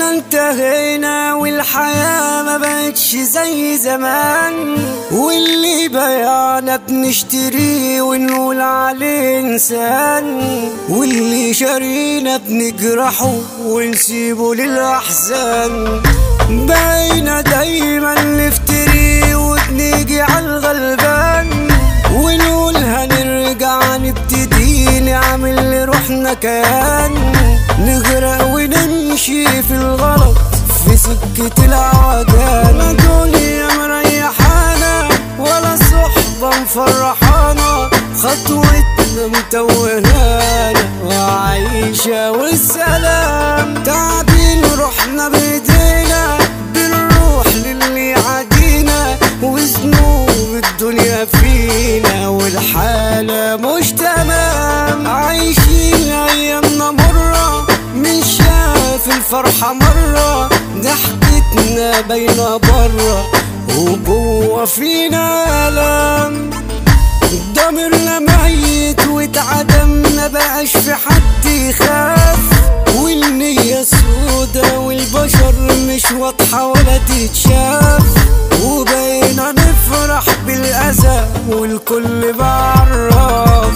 احنا انتهينا والحياة ما بقتش زي زمان، واللي بيعنا بنشتريه ونقول عليه انسان، واللي شارينا بنجرحه ونسيبه للأحزان. بقينا دايما نفتري وبنيجي عالغلبان، ونقول هنرجع نبتدي نعمل لروحنا كيان، نغرق ونمشي في الغلط في سكة العوجان. لا دنيا مريحانا ولا صحبة مفرحانا، خطوتنا متوهانا وعيشة والسلام. تعبين روحنا بايدينا بنروح للي عادينا، وذنوب الدنيا فينا والحالة مش تمام. عايشين ايامنا مرة من شاف الفرحة مرة، ضحكتنا باينة برا وجوه فينا ألم. ضميرنا ميت واتعدم ما بقاش في حد يخاف، والنية سودا والبشر مش واضحة ولا تتشاف، وبقينا نفرح بالأذى والكل بعرف،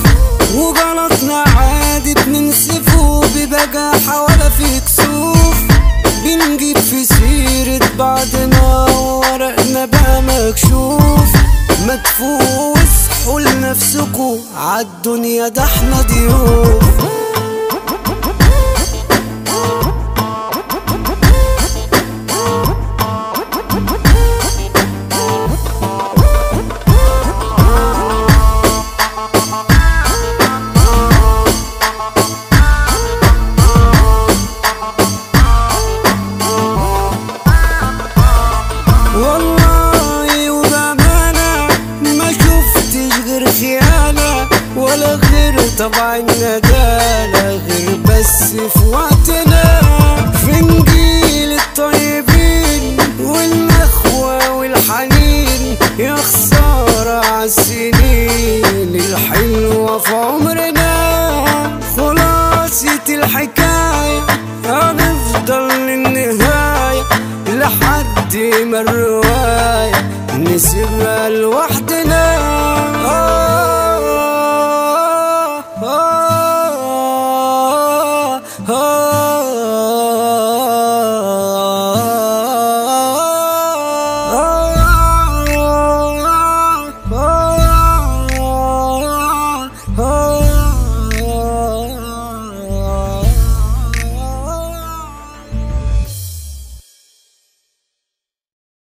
وغلطنا عادي بننسفه ببجاحة ولا في كسوف، بنجيب في سيرة بعضنا وورقنا بقى مكشوف. ما تفوقوا واصحوا لنفسكوا عالدنيا ده احنا ضيوف. والله وبأمانة ما شفتش غير خيانة، ولا غير طبع الندالة، غير بس في وقتنا. في نجيل الطيبين والنخوة والحنين، يا خسارة عالسنين الحلوة في عمرنا. خلاصة الحكاية هنفضل للنهاية، لحد ما الرواية نسيبها لوحدنا. آه آه آه آه.